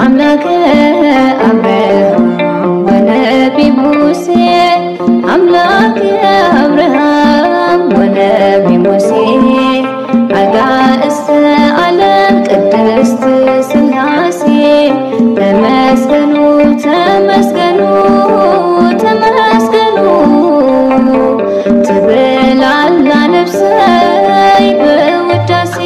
አምላከ አብርሃም ወነቢ ሙሴ፣ አምላከ አብርሃም ወነቢ ሙሴ፣ አጋእዝተ ዓለም ቅድስት ሥላሴ፣ ተመስገኑ፣ ተመስገኑ፣ ተመስገኑ ትብል ኣላ ነፍሰይ ብውዳሴ።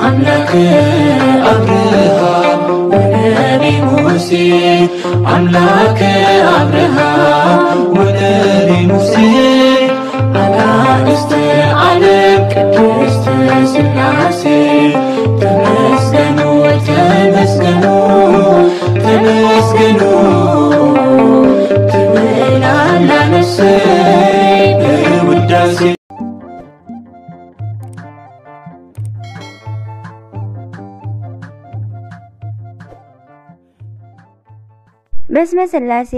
አምላከ አብርሃም ወነቢ ሙሴ፣ አምላከ አብርሃም ወነቢ ሙሴ፣ አጋእዝተ ዓለም ቅድስት ሥላሴ፣ ተመስገኑ፣ ተመስገኑ፣ ተመስገኑ ትብል ኣላ ነፍሰይ ብውዳሴ። በስመ ሥላሴ፣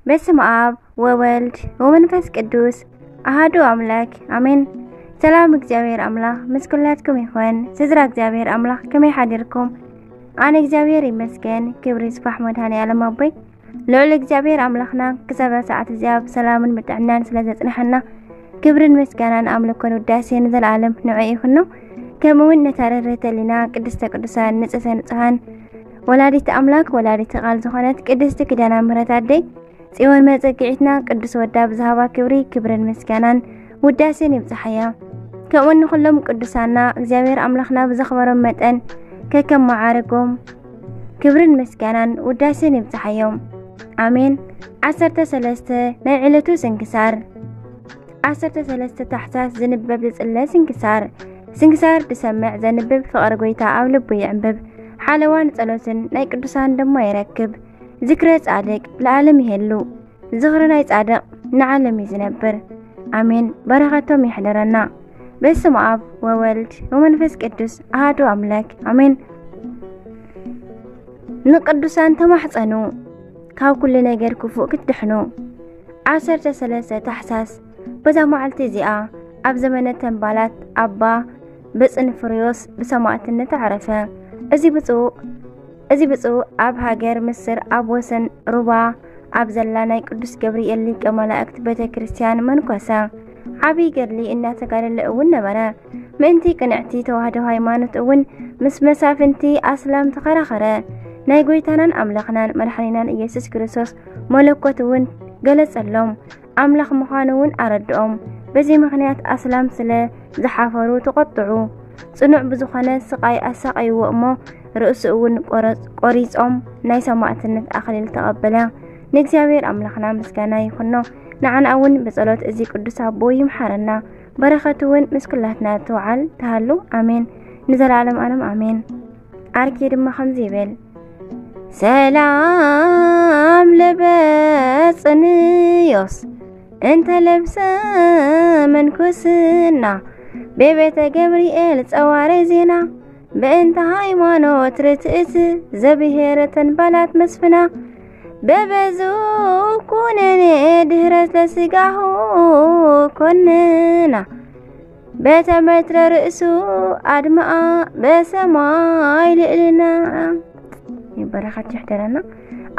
በስመ አብ ወወልድ ወመንፈስ ቅዱስ አሃዱ አምላክ አሜን። ሰላም እግዚኣብሔር ኣምላኽ ምስ ኩላትኩም ይኹን። ስድራ እግዚኣብሔር ኣምላኽ ከመይ ሓዲርኩም? ኣነ እግዚኣብሔር ይመስገን፣ ክብሪ ይስፋሕ መድኃኔ ዓለም ኣቦይ። ልዑል እግዚኣብሔር ኣምላኽና ክሳብ ሰዓት እዚኣ ብሰላምን ብጥዕናን ስለ ዘጽንሐና ክብርን ምስጋናን ኣምልኮን ውዳሴን ንዘለኣለም ንዑ ይኹኖ። ከምኡ እውን ነታ ርህርህተ ህሊና ቅድስተ ቅዱሳን ንጽህተ ንጹሃን ወላዲት ኣምላክ ወላዲት ቃል ዝኾነት ቅድስቲ ኪዳነ ምሕረት ኣደይ ጽዮን መጸግዒትና ቅዱስ ወዳ ብዝሃባ ክብሪ ክብርን ምስጋናን ውዳሴን ይብጽሓያ። ከምኡ ንኹሎም ቅዱሳና እግዚኣብሔር ኣምላኽና ብዘኽበሮም መጠን ከከም መዓርጎም ክብርን ምስጋናን ውዳሴን ይብጽሓዮም። ኣሜን። ዓሰርተ ሰለስተ ናይ ዕለቱ ስንክሳር። ዓሰርተ ሰለስተ ታሕሳስ ዝንበብ ዝጽለ ስንክሳር። ስንክሳር ዝሰምዕ ዘንብብ ፍቕሪ ጐይታ ኣብ ልቡ ይዕንብብ። ሓለዋን ጸሎትን ናይ ቅዱሳን ድማ ይረክብ። ዝክረ ጻድቅ ለዓለም ይሄሉ። ዝኽሪ ናይ ጻድቕ ንዓለም እዩ ዝነብር። ኣሜን። በረኸቶም ይሕደረና። በስመ አብ ወወልድ ወመንፈስ ቅዱስ አሐዱ አምላክ አሜን። ንቅዱሳን ተማሕጸኑ፣ ካብ ኩሉ ነገር ክፉእ ክትድሕኑ። ዓሰርተ ሰለስተ ታሕሳስ፣ በዛ መዓልቲ እዚኣ ኣብ ዘመነ ተንባላት ኣባ በጽንፍርዮስ ብሰማዕትነት ኣዕረፈ። እዚ ብፁዕ፣ እዚ ብፁዕ ኣብ ሃገር ምስር ኣብ ወሰን ሩባ ኣብ ዘላ ናይ ቅዱስ ገብርኤል ሊቀ መላእክት ቤተ ክርስቲያን መንኮሰ። ዓብዪ ገድሊ እናተጋደለ እውን ነበረ። ምእንቲ ቅንዕቲ ተዋህዶ ሃይማኖት እውን ምስ መሳፍንቲ ኣስላም ተኸራኸረ። ናይ ጐይታናን ኣምላኽናን መድሓኒናን ኢየሱስ ክርስቶስ መለኮት እውን ገለጸሎም። ኣምላኽ ምዃኑ እውን ኣረድኦም። በዚ ምኽንያት ኣስላም ስለ ዝሓፈሩ ተቖጥዑ። ጽኑዕ ብዝኾነ ስቓይ ኣሳቐይዎ እሞ ርእሱ እውን ቆረጽ-፣ ቆሪጾም ናይ ሰማዕትነት ኣኽሊል ተቐበለ። ንእግዚኣብሔር ኣምላኽና ምስጋና ይኹኖ። ንዓና እውን ብጸሎት እዚ ቅዱስ ኣቦ ይምሓረና። በረኸቱ እውን ምስ ኩላትና ትውዓል ትሃሉ። ኣሜን። ንዘለዓለም ዓለም ኣሜን። ዓርኪ ድማ ከምዚ ይብል። ሰላም ለበጽንዮስ እንተ ለብሰ መንኩስና፣ በቤተ ገብርኤል ጸዋረ ዜና፣ በእንተ ሃይማኖት ርትእት ዘብሄረ ተንባላት መስፍና፣ በበዙ ኩነኔ ድህረት ለስጋሁ ኮንና፣ በተመትረ ርእሱ ኣድመኣ በሰማይ ልዕልና። በረኸት ይሕደረና።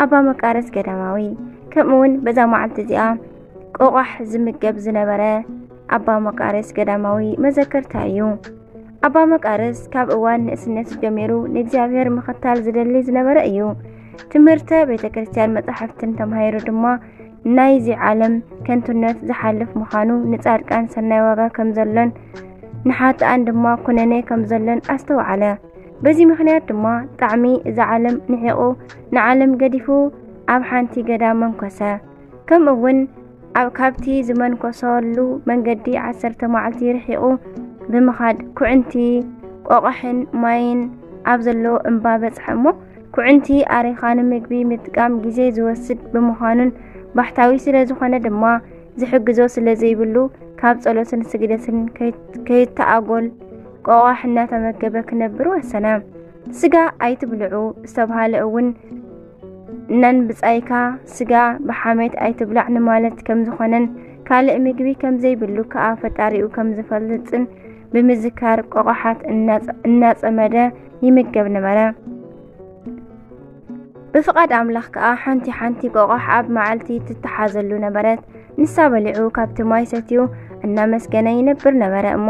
ኣባ መቃርስ ገዳማዊ። ከምኡ እውን በዛ መዓልቲ እዚኣ ቆቋሕ ዝምገብ ዝነበረ ኣባ መቃርስ ገዳማዊ መዘከርታ እዩ። ኣባ መቃርስ ካብ እዋን ንእስነቱ ጀሚሩ ንእግዚኣብሔር ምኽታል ዝደሊ ዝነበረ እዩ። ትምህርተ ቤተ ክርስቲያን መጻሕፍትን ተማሂሩ ድማ ናይዚ ዓለም ከንቱነት ዝሓልፍ ምዃኑ፣ ንጻድቃን ሰናይ ዋጋ ከም ዘሎን ንሓጥኣን ድማ ኩነኔ ከም ዘሎን ኣስተውዓለ። በዚ ምኽንያት ድማ ጣዕሚ እዛ ዓለም ንዒቑ ንዓለም ገዲፉ ኣብ ሓንቲ ገዳም መንኮሰ። ከምኡ እውን ኣብ፣ ካብቲ ዝመንኮሰሉ መንገዲ ዓሰርተ መዓልቲ ርሒቑ ብምኻድ ኩዕንቲ ቆቋሕን ማይን ኣብ ዘለዎ እምባ በጽሐ እሞ፣ ኩዕንቲ ኣሪኻ ንምግቢ ምጥቃም ግዜ ዝወስድ ብምዃኑን ባሕታዊ ስለ ዝኾነ ድማ ዝሕግዞ ስለ ዘይብሉ፣ ካብ ጸሎትን ስግደትን ከይት-፣ ከይተኣጎል ቆቋሕ እናተመገበ ክነብር ወሰነ። ስጋ ኣይትብልዑ ዝተባህለ እውን ነን ብጻይካ ስጋ ብሓሜት ኣይትብላዕ ንማለት ከም ዝኾነን ካልእ ምግቢ ከም ዘይብሉ ከኣ ፈጣሪኡ ከም ዝፈልጥን ብምዝካር ቆቋሓት እናጸ- እናጸመደ ይምገብ ነበረ። ብፍቓድ ኣምላኽ ከኣ ሓንቲ ሓንቲ ቆቋሕ ኣብ መዓልቲ ትተሓዘሉ ነበረት። ንሳ በሊዑ ካብቲ ማይ ሰትዩ እናመስገነ ይነብር ነበረ እሞ፣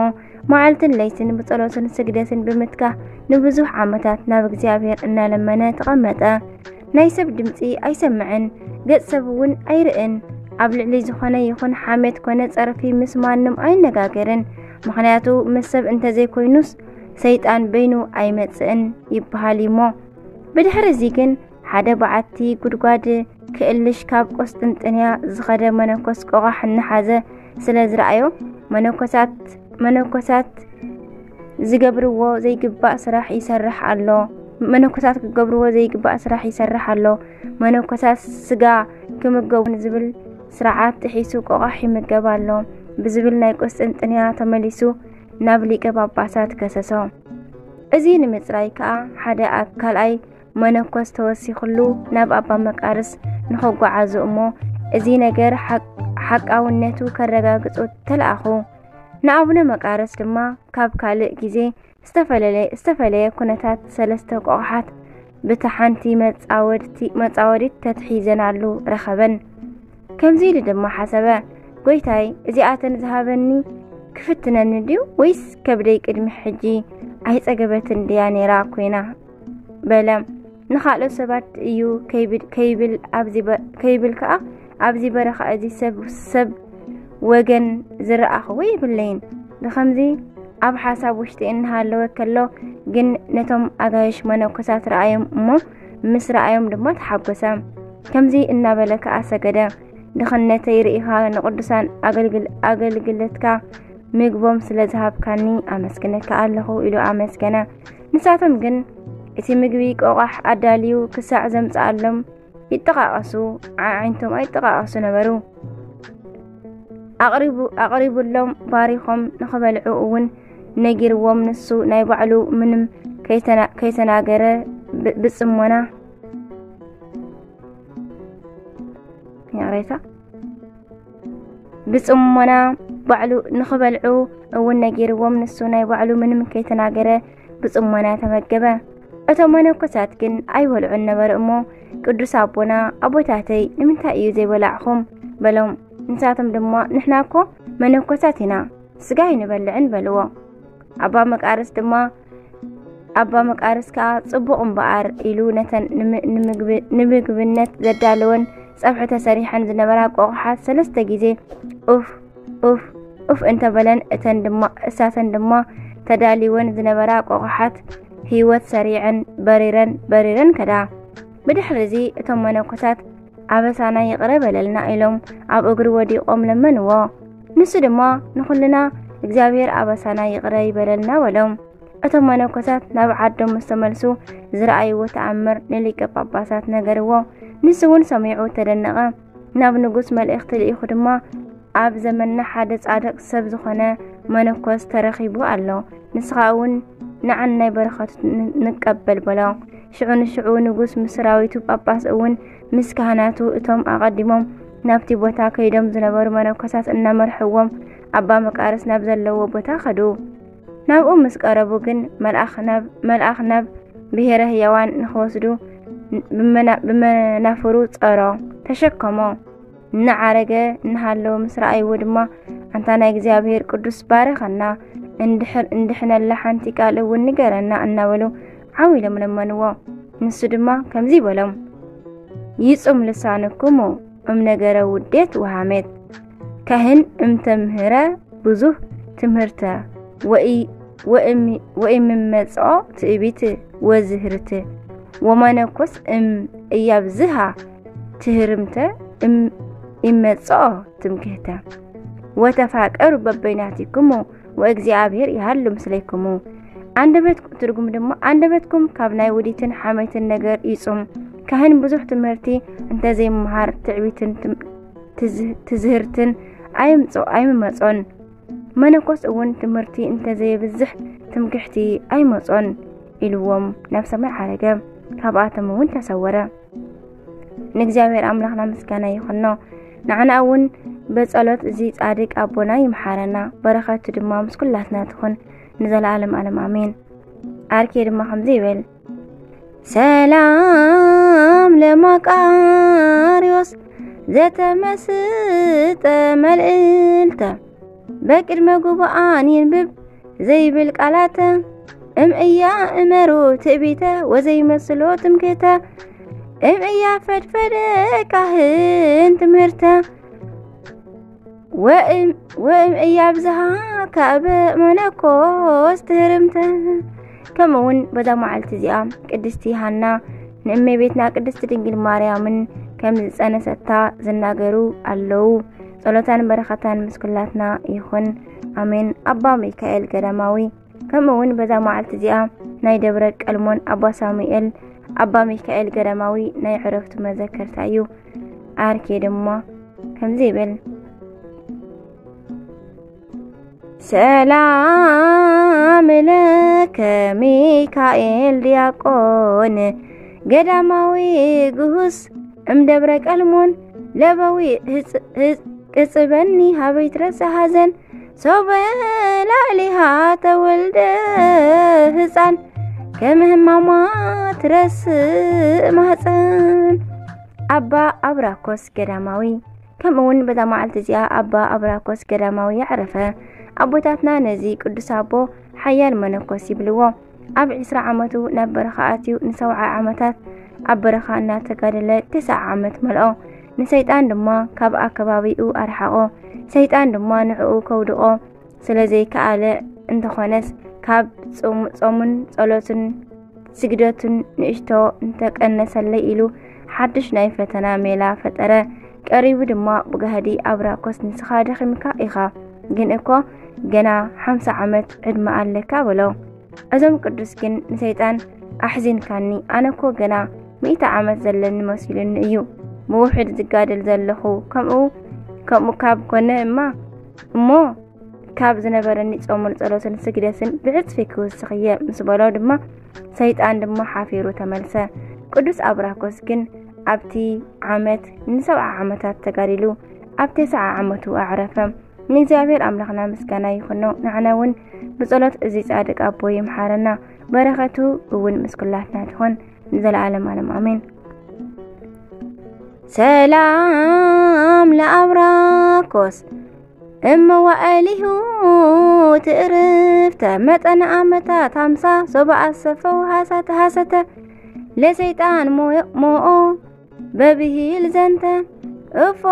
መዓልትን ለይትን ብጸሎትን ስግደትን ብምትካህ ንብዙሕ ዓመታት ናብ እግዚኣብሔር እናለመነ ተቐመጠ። ናይ ሰብ ድምጺ ኣይሰምዕን፣ ገጽ ሰብ እውን ኣይርእን። ኣብ ልዕሊ ዝኾነ ይኹን ሓሜት ኮነ ጸርፊ ምስ ማንም ኣይነጋገርን፣ ምኽንያቱ ምስ ሰብ እንተዘይኮይኑስ ሰይጣን በይኑ ኣይመጽእን ይበሃል እዩሞ። ብድሕሪ እዚ ግን ሓደ በዓቲ ጉድጓድ ክእልሽ ካብ ቆስጥንጥንያ ዝኸደ መነኮስ ቆቓሕ እናሓዘ ስለ ዝረኣዮ፣ መነኮሳት መነኮሳት ዝገብርዎ ዘይግባእ ስራሕ ይሰርሕ ኣሎ። መነኮሳት ክገብርዎ ዘይግባእ ስራሕ ይሰርሕ ኣሎ። መነኮሳት ስጋ ክምገቡ ዝብል ስርዓት ጥሒሱ ቆቓሕ ይምገብ ኣሎ ብዝብል ናይ ቆስጥንጥንያ ተመሊሱ ናብ ሊቀ ጳጳሳት ከሰሶ። እዚ ንምጽራይ ከኣ ሓደ ካልኣይ መነኮስ ተወሲኽሉ ናብ ኣባ መቃርስ ንኸጓዓዙ እሞ፣ እዚ ነገር ሓቅ- ሓቃውነቱ ከረጋግጹ ተለኣኹ። ንኣቡነ መቃርስ ድማ ካብ ካልእ ግዜ ዝተፈለለ- ዝተፈለየ ኩነታት ሰለስተ ቆቕሓት ብቲ ሓንቲ መጻወድቲ- መጻወዲት ተትሒዘናሉ ረኸበን። ከምዚ ኢሉ ድማ ሓሰበ፣ "ጎይታይ፣ እዚኣተን ዝሃበኒ ክፍትነኒ ድዩ ወይስ ከብደይ ቅድሚ ሕጂ ኣይጸገበትን ድያ ነይራ ኮይና?" በለ። ንኻልኦት ሰባት እዩ ከይብል- ከይብል ኣብዚ በ- ከይብል ከኣ ኣብዚ በረኻ እዚ ሰብ ሰብ ወገን ዝረኣኽዎ የብለይን። ብኸምዚ ኣብ ሓሳብ ውሽጢ እናሃለወ ከሎ ግን ነቶም ኣጋይሽ መነኮሳት ረኣዮም እሞ ምስ ረኣዮም ድማ ተሓጎሰ። ከምዚ እናበለ ከኣ ሰገደ። "ድኽነተይ ርኢኻ ንቅዱሳን ኣገልግል- ኣገልግለትካ ምግቦም ስለ ዝሃብካኒ ኣመስግነካ ኣለኹ" ኢሉ ኣመስገነ። ንሳቶም ግን እቲ ምግቢ ቆቋሕ ኣዳልዩ ክሳዕ ዘምጽኣሎም ይጠቓቐሱ፣ ኣዒንቶም ኣይጠቓቐሱ ነበሩ። ኣቕሪቡ- ኣቕሪቡሎም ባሪኾም ንኽበልዑ እውን ነጊርዎም፣ ንሱ ናይ ባዕሉ ምንም ከይተና- ከይተናገረ ብ- ብጽሞና፣ ይቕሬታ፣ ብጽሞና ባዕሉ ንኽበልዑ እውን ነጊርዎም፣ ንሱ ናይ ባዕሉ ምንም ከይተናገረ ብጽሞና ተመገበ። እቶም መነኮሳት ግን ኣይበልዑን ነበሩ እሞ፣ "ቅዱስ ኣቦና፣ ኣቦታተይ፣ ንምንታይ እዩ ዘይበላዕኹም?" በሎም። ንሳቶም ድማ፣ "ንሕና እኮ መነኮሳት ኢና፣ ስጋ ኣይንበልዕን" በልዎ። ኣባ መቃርስ ድማ ኣባ መቃርስ ከኣ ጽቡቕ እምበኣር ኢሉ ነተን ንምግብነት ዘዳለወን ጸብሒ ተሰሪሐን ዝነበራ ቆቕሓት ሰለስተ ግዜ ኡፍ ኡፍ ኡፍ እንተበለን፣ እተን ድማ እሳተን ድማ ተዳሊወን ዝነበራ ቆቕሓት ህይወት ሰሪዐን በሪረን በሪረን ከዳ። ብድሕሪ እዚ እቶም መነኮሳት ኣበሳና ይቕረ በለልና ኢሎም ኣብ እግሩ ወዲቖም ለመንዎ። ንሱ ድማ ንኹልና እግዚኣብሔር ኣበሳና ይቕረ ይበለልና በሎም። እቶም መነኮሳት ናብ ዓዶም ምስ ተመልሱ ዝረኣይዎ ተኣምር ንሊቀ ጳጳሳት ነገርዎ። ንሱ እውን ሰሚዑ ተደነቐ። ናብ ንጉስ መልእኽቲ ልኢኹ ድማ፣ "ኣብ ዘመንና ሓደ ጻድቕ ሰብ ዝኾነ መነኮስ ተረኺቡ ኣሎ። ንስኻ እውን ንዓን ናይ በረኸቱ ን- ንቀበል" በሎ። ሽዑ ንሽዑ ንጉስ ምስ ሰራዊቱ ጳጳስ እውን ምስ ካህናቱ እቶም ኣቐዲሞም ናብቲ ቦታ ከይዶም ዝነበሩ መነኮሳት እናመርሕዎም ኣባ መቃርስ ናብ ዘለዎ ቦታ ከዱ። ናብኡ ምስ ቀረቡ ግን መልኣኽ ናብ- መልኣኽ ናብ ብሔረ ህያዋን ንኽወስዱ ብመና- ብመናፍሩ ጸሮ፣ ተሸከሞ። እናዓረገ እናሃለወ ምስ ረኣይዎ ድማ፣ "ኣንታ ናይ እግዚኣብሔር ቅዱስ ባረኸና፣ እንድሕር እንድሕነላ ሓንቲ ቃል እውን ንገረና" እናበሉ ዓው ኢሎም ለመንዎ። ንሱ ድማ ከምዚ በሎም፣ "ይጹም ልሳንኩሙ እም ነገረ ውዴት ወሃሜት፣ ካህን እምተምህረ ብዙህ ትምህርተ፣ ወኢ- ወእሚ- ወኢምመጽኦ ትዕቢት ወዝህርት፣ ወመነኮስ እም እያብዝሃ ትህርምተ እም- ይመጽኦ ትምክህተ፣ ወተፋቀሩ በበይናቲክሙ ወእግዚኣብሔር ይሃሉ ምስሌክሙ።" ኣንደበት ትርጉም ድማ፣ ኣንደበትኩም ካብ ናይ ውዲትን ሓሜትን ነገር ይጹም። ካህን ብዙሕ ትምህርቲ እንተዘይመሃር ትዕቢትን ትም- ትዝ- ትዝህርትን ኣይምጾ- ኣይምመጾን። መነኮስ እውን ትምህርቲ እንተዘየብዝሕ ትምክሕቲ ኣይመጾን ኢልዎም ናብ ሰማይ ዓረገ። ካብኣቶም እውን ተሰወረ። ንእግዚኣብሔር ኣምላኽና ምስጋና ይኹኖ። ንዓና እውን በጸሎት እዚ ጻድቅ ኣቦና ይምሓረና። በረኸቱ ድማ ምስ ኩላትና ትኹን ንዘለዓለም ዓለም ኣሜን። ኣርኬ ድማ ከምዚ ይብል። ሰላም ለማቃርዮስ ዘተመስጠ መልእልተ በቅድመ ጉባኣን ይንብብ ዘይብል ቃላተ እምእያ እመሩ ትዕቢተ ወዘይመስሎ ትምክህተ እምእያ ፈድፈደ ካህን ትምህርተ ወእም እያ ብዝሃ ካበ መነኮስ ትህርምተ። ከምኡ እውን በዛ መዓልቲ እዚኣ ቅድስቲ ሃና ንእመቤትና ቅድስቲ ድንግል ማርያምን ከም ዝጸነሰታ ዝናገሩ ኣለዉ። ጸሎታን በረኸታን ምስ ኩላትና ይኹን። ኣሜን። ኣባ ሚካኤል ገዳማዊ። ከምኡ እውን በዛ መዓልቲ እዚኣ ናይ ደብረ ቀልሞን ኣባ ሳሙኤል ኣባ ሚካኤል ገዳማዊ ናይ ዕረፍቱ መዘከርታ እዩ። ኣርኬ ድማ ከምዚ ይብል። ሰላም ለከ ሚካኤል ዲያቆን ገዳማዊ ግሁስ እምደብረ ቀልሞን ለበዊ ህጽ- ህጽ- ቅጽበኒ ሃበይ ትረሳ ሃዘን ሶበ ላዕሊሃ ተወልደ ህፃን ከምህማማ ትረስእ ማህፀን። ኣባ ኣብራኮስ ገዳማዊ። ከምኡ እውን በዛ መዓልቲ እዚኣ ኣባ ኣብራኮስ ገዳማዊ ያዕረፈ። ኣቦታትና ነዚ ቅዱስ ኣቦ ሓያል መነኮስ ይብልዎ። ኣብ ዕስራ ዓመቱ ናብ በረኻ ኣትዩ ንሰብዓ ዓመታት ኣብ በረኻ እናተጋደለ ተስዓ ዓመት መልኦ። ንሰይጣን ድማ ካብ ኣከባቢኡ ኣርሓቖ። ሰይጣን ድማ ንዕኡ ከውድቖ ስለ ዘይከኣለ እንተኾነስ ካብ ጾም- ጾሙን ጸሎትን ስግደቱን ንእሽቶ እንተቀነሰለይ ኢሉ ሓድሽ ናይ ፈተና ሜላ ፈጠረ። ቀሪቡ ድማ ብጋህዲ ኣብራኮስ ንስኻ ደኺምካ ኢኻ፣ ግን እኮ ገና ሓምሳ ዓመት ዕድመ ኣለካ በሎ። እዞም ቅዱስ ግን ንሰይጣን ኣሕዚንካኒ፣ ኣነ እኮ ገና ሚእቲ ዓመት ዘለኒ መሲሉኒ እዩ ብውሕድ ዝጋደል ዘለኹ፣ ከምኡ ከምኡ ካብ ኮነ እማ እሞ ካብ ዝነበረኒ ጾምን ጸሎትን ስግደትን ብዕጽፊ ክውስኽ እየ ምስ በሎ ድማ ሰይጣን ድማ ሓፊሩ ተመልሰ። ቅዱስ ኣብራኮስ ግን ኣብቲ ዓመት ንሰብዓ ዓመታት ተጋዲሉ ኣብ ተስዓ ዓመቱ ኣዕረፈ። ንእግዚኣብሔር ኣምላኽና ምስጋና ይኹኖ። ንዓና እውን ብጸሎት እዚ ጻድቅ ኣቦ ይምሓረና። በረኸቱ እውን ምስ ኩላትና ትኾን ንዘለዓለም ዓለም ኣሜን። ሰላም ለኣብራኮስ እመዋእሊሁ ትእርፍተ መጠነ ዓመታት ሃምሳ ሶበ ኣሰፈው ሃሳተ ሃሰተ ለሰይጣን ሞኦ በብሂል ዘንተ እፎ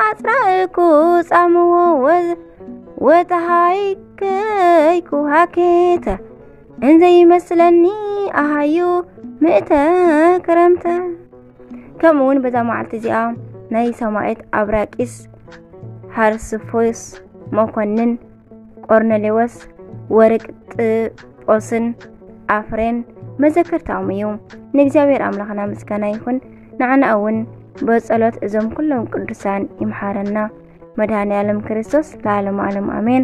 ኣጽራእኩ ጻምዎ ወተሃይከይኩ ሃኬተ እንዘይመስለኒ ኣሃዩ ምእተ ክረምተ። ከምኡ እውን በዛ መዓልቲ እዚኣ ናይ ሰማዕት ኣብራቂስ ሃርስፎስ መኮንን ቆርኔሌዎስ ወርቅጥጶስን ኣፍሬን መዘከርታኦም እዩ። ንእግዚኣብሔር ኣምላኽና ምስጋና ይኹን። ንዓና እውን በጸሎት እዞም ኩሎም ቅዱሳን ይምሓረና። መድኃኔ ዓለም ክርስቶስ ለዓለመ ዓለም ኣሜን።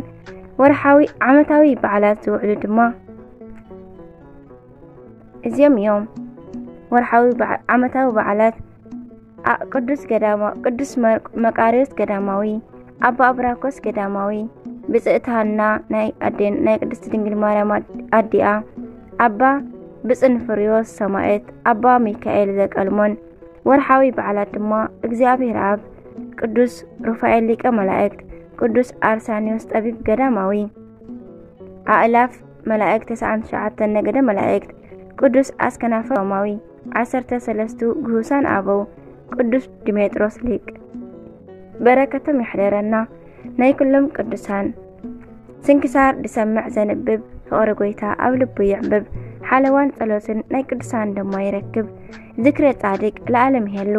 ወርሓዊ ዓመታዊ በዓላት ዝውዕሉ ድማ እዚኦም እዮም። ወርሓዊ በዓ- ዓመታዊ በዓላት ኣ- ቅዱስ ገዳማ ቅዱስ መር- መቃርዮስ ገዳማዊ፣ ኣባ ኣብራኮስ ገዳማዊ፣ ብጽእቲ ሃና ናይ ኣዴን ናይ ቅድስቲ ድንግል ማርያም ኣድ- ኣዲኣ፣ ኣባ ብጽንፍርዮስ ሰማዕት፣ ኣባ ሚካኤል ዘቀልሞን። ወርሓዊ በዓላት ድማ እግዚኣብሔር ኣብ፣ ቅዱስ ሩፋኤል ሊቀ መላእክት፣ ቅዱስ ኣርሳንዮስ ጠቢብ ገዳማዊ፣ ኣእላፍ መላእክት ተስዓን ትሽዓተን ነገደ መላእክት፣ ቅዱስ ኣስከናፈ ሮማዊ፣ ዓሰርተ ሰለስቱ ግሁሳን ኣበው፣ ቅዱስ ዲሜጥሮስ ሊቅ። በረከቶም ይሕደረና። ናይ ኩሎም ቅዱሳን ስንክሳር ዝሰምዕ ዘንብብ ፍቕሪ ጎይታ ኣብ ልቡ ይዕምብብ። ሓለዋን ጸሎትን ናይ ቅዱሳን ድማ ይረክብ። ዝክረ ጻድቅ ለዓለም ይሄሉ።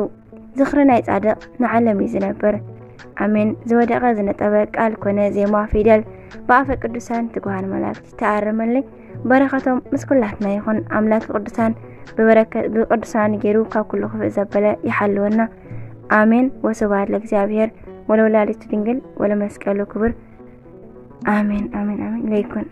ዝኽሪ ናይ ጻድቕ ንዓለም እዩ ዝነብር። ኣሜን። ዝወደቐ ዝነጠበ ቃል ኮነ ዜማ ፊደል ብኣፈ ቅዱሳን ትጉሃን መላእክት ተኣረመለይ። በረኸቶም ምስ ኩላትና ይኹን። ኣምላክ ቅዱሳን ብበረከት ብቅዱሳን ገይሩ ካብ ኩሉ ክፍእ ዘበለ ይሓልወና። ኣሜን። ወስብሐት ለእግዚኣብሔር ወለወላዲቱ ድንግል ወለመስቀሉ ክቡር። ኣሜን ኣሜን ኣሜን። ለይኩን